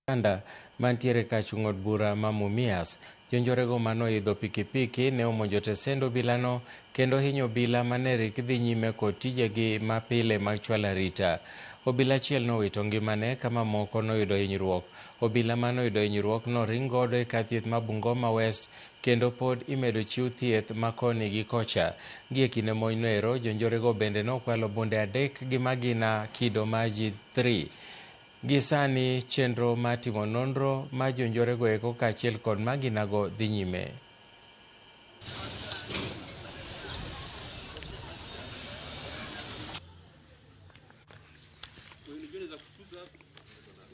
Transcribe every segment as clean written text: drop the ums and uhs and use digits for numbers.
Uganda mantiere kachung' od bura ma Mumias. Jonjorego manoidho pikipiki ne omonjo tesend obilano kendo hinyo obila mane rik dhi nyime kod tijegi mapile mag chwalo arita. Obila achiel nowito ngimane ka mamoko noyudo hinyruok. Obila manoyudo hinyruok noring godo e kar thieth ma Bungoma West kendo pod imedo chiw thieth ma koni gi kocha. Gi e kinde monjnoero, jonjorego bende nokwalo bunde 3 gi magina kido mar G3. Gi sani chenro mar timo nonro mar jonjorego eko kaachiel kod maginago dhi nyime.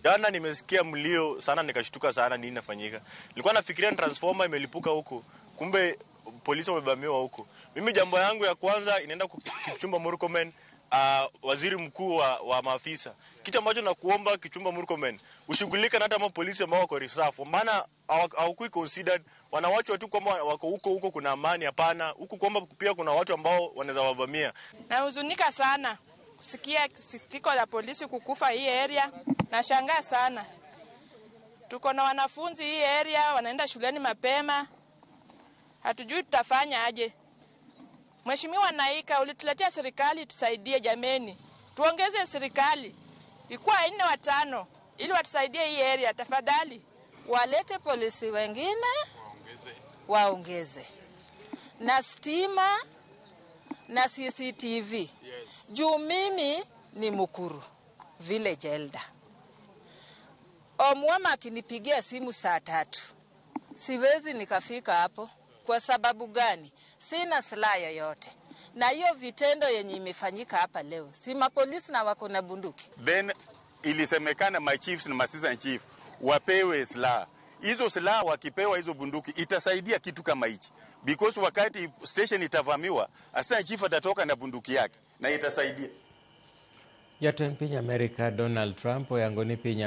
Jana nimesikia mlio sana nikashtuka sana nini inafanyika. Nilikuwa nafikiria ni transformer imelipuka huko, kumbe polisi wamevamiwa huko. Mimi jambo yangu ya kwanza inaenda Kipchumba Murkomen, waziri mkuu wa maafisa. Kitu ambacho nakuomba Kipchumba Murkomen, ushughulike na hata ma polisi ambao wako reserve, maana hawakui considered, wanawachwa tu kwamba wako huko huko kuna amani. Hapana, huku kwamba pia kuna watu ambao wanaweza wavamia. Nahuzunika sana kusikia sitiko la polisi kukufa hii area. Nashangaa sana. Tuko na wanafunzi hii area wanaenda shuleni mapema. Hatujui tutafanya aje. Mheshimiwa Naika, ulituletea serikali tusaidie jameni. Tuongeze serikali ikuwa 4 5 ili watusaidie hii area tafadhali. Walete polisi wengine waongeze. Na stima na CCTV. Yes. Juu mimi ni Mukuru village elder. Omwama akinipigia simu saa 3, siwezi nikafika hapo. Kwa sababu gani? Sina silaha yoyote. Na hiyo vitendo yenye imefanyika hapa leo, si mapolisi na wako na bunduki. Then ilisemekana my chiefs na assistant chief wapewe silaha. Hizo silaha wakipewa hizo bunduki itasaidia kitu kama hichi. Because wakati station itavamiwa, assistant chief atatoka na bunduki yake na itasaidia. Jatend piny Amerika Donald Trump oyango ni piny